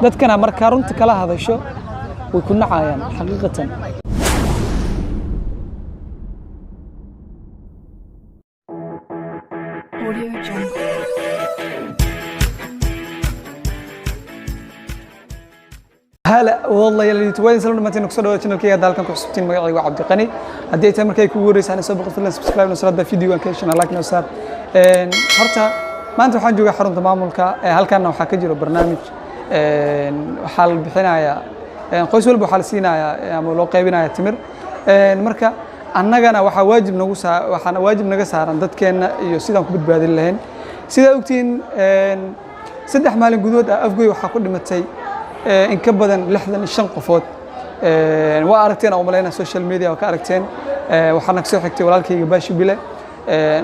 Dadkana markaa runta kala hadasho way ku nacayaan xaqiiqatan. Audio Jungle. Hala والله يا اللي توين سلام dhamaantiin ku soo dhawaada channelkayga. Hadda halkan ku cusubtiin, magacaygu waa Cabdiqani. Haddii ay tahay markay kugu horeysaan soo boqo, fadlan subscribe noo saar, video aan ka heshana like noo saar. Horta maanta waxaan joogaa xarunta maamulka. Halkaana waxaa ka jiro barnaamij. Waxaa la bixinayaa, qoys walba waxaa la siinayaa ama loo qaybinayaa timir. Marka annagana waxaa waajib nagu saa waxaana waajib naga saaran dadkeenna iyo sidaan ku badbaadin lahayn. Sidaa ogtihiin, 3 maalin gudahood ah Afgoy waxaa ku dhimatay in ka badan 65 qofood. Waa aragteen oo malaynaa, social media waa ka aragteen. Waxaana kasoo xigtay walaalkayga Baashi Bile,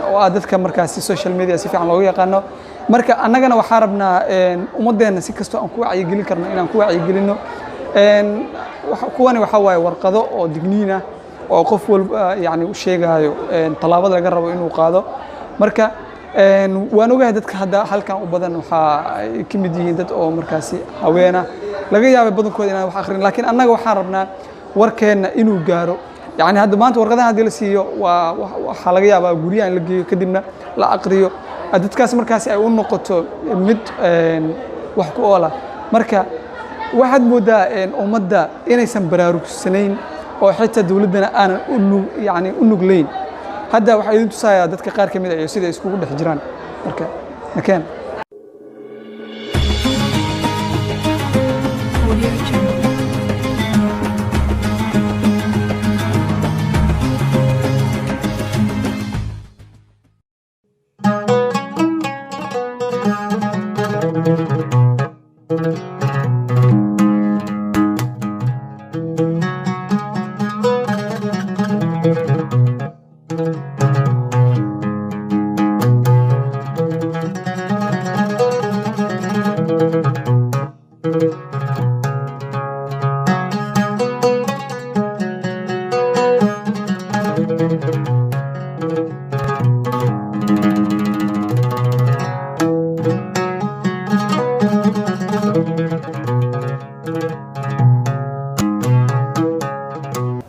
oo ah dadka markaasi social media si fiican looga yaqaano. Marka annagana waxaa rabnaa ummadeenna si kastoo aan ku wacyigelin karno inaan ku wacyigelino. Kuwani waxaa waaye warqado oo digniin ah oo qof walba yani u sheegaayo tallaabada laga rabo inuu qaado. Marka waan ogahay dadka hadda halkan u badan waxaa ay ka mid yihiin dad oo markaasi haweena, laga yaabay badankooda inaan wax akhrin, laakiin annaga waxaan rabnaa warkeenna inuu gaaro. Yani hadda maanta warqadaha haddii la siiyo, waa waxaa laga yaabaa guryaha in la geeyo, kadibna la aqriyo, dadkaas markaasi ay u noqoto mid wax ku oola. Marka waxaad moodaa ummadda inaysan baraarugsanayn oo xitaa dowladdana aanan u nug yani u nuglayn. Hadda waxaa idin tusayaa dadka qaar ka mid ah iyo sida ay iskugu dhex jiraan. Marka nakeen. Audio Jungle.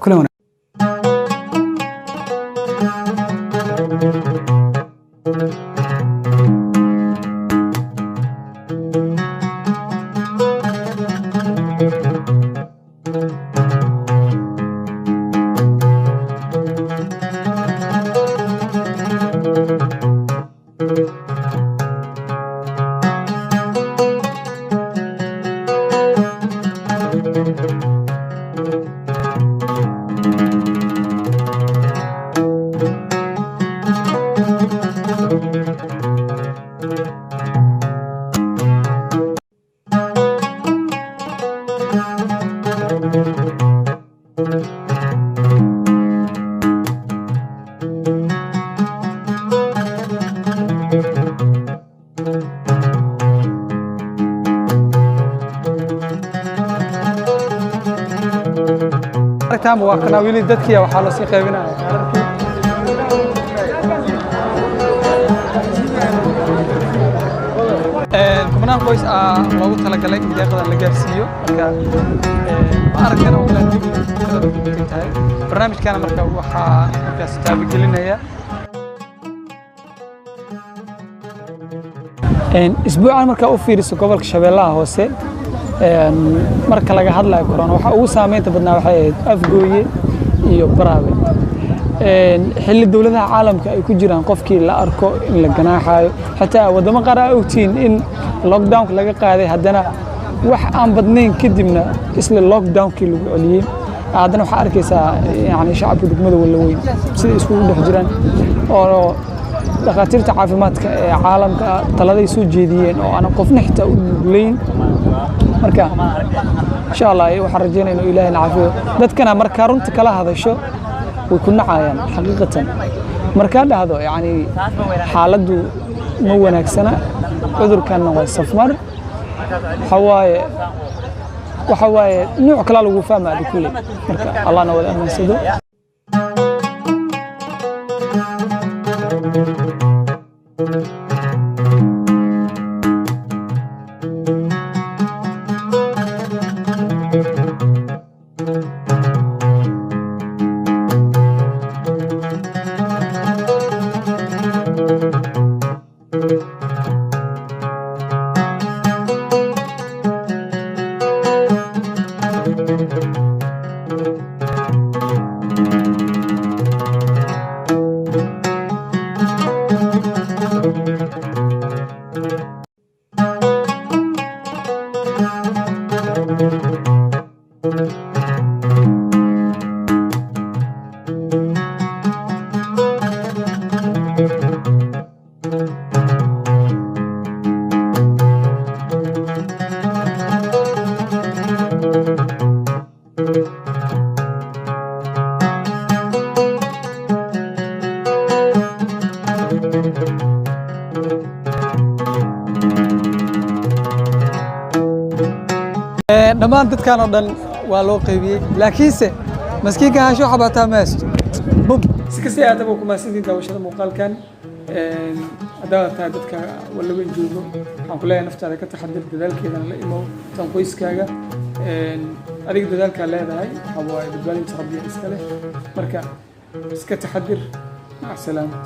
Kulan wanaagsan. Aragtaanba waa kanaa, weli dadkii waxaa loo sii qaybinaya kaararkii. Kubnaan qoys ah loogu talagalay in deeqdan la gaarsiiyo. Marka ma aragteen oo kale tirada ku tahay barnaamijkana. Marka waxaa markaas taabagelinaya isbuucan. Markaa u fiiriso gobolka Shabeellaha Hoose, marka laga hadlayo corona, waxa ugu saameynta badnaa waxay ahayd Afgooye iyo Baraawe. Xilli dowladaha caalamka ay ku jiraan qofkii la arko in la ganaaxayo, xitaa waddamo qaar aa ogtihiin in lockdownka laga qaaday, haddana wax aan badnayn kadibna isla lockdownkii lagu celiyey. Haddana waxaa arkaysaa yani shacabka degmada Wallaweyn sida iskugu dhex jiraan, oo dhakhaatiirta caafimaadka ee caalamka taladay soo jeediyeen oo aanan qofna xitaa u nuglayn. Marka insha Allah waxaan rajeynaya inuu Ilaahay na caafiyo. Dadkana markaa runta kala hadasho way ku nacayaan xaqiiqatan. Markaa dhahdo yani xaaladdu ma wanaagsana, cudurkanna waa safmar, waxa waaye nuuc kalaa lagu fahma adi kulley. Marka Allahna wada amaansado. Dhammaan dadkan oo dhan waa loo qaybiyey, laakiinse maskiinka hasho xabataa ma haysto. Bum. Si kasta ahaataba, ku mahadsantiin daawashada muuqaalkan. Haddaad tahay dadka Wallaweyn joogo, waxaan ku leeyahay naftaada ka taxadir, dadaalkeedana la imow, tan qoyskaaga. Adiga dadaalkaa leedahay waxaa waaye badbaadinta Rabbiya iska leh. Marka iska taxadir. Maca salaama.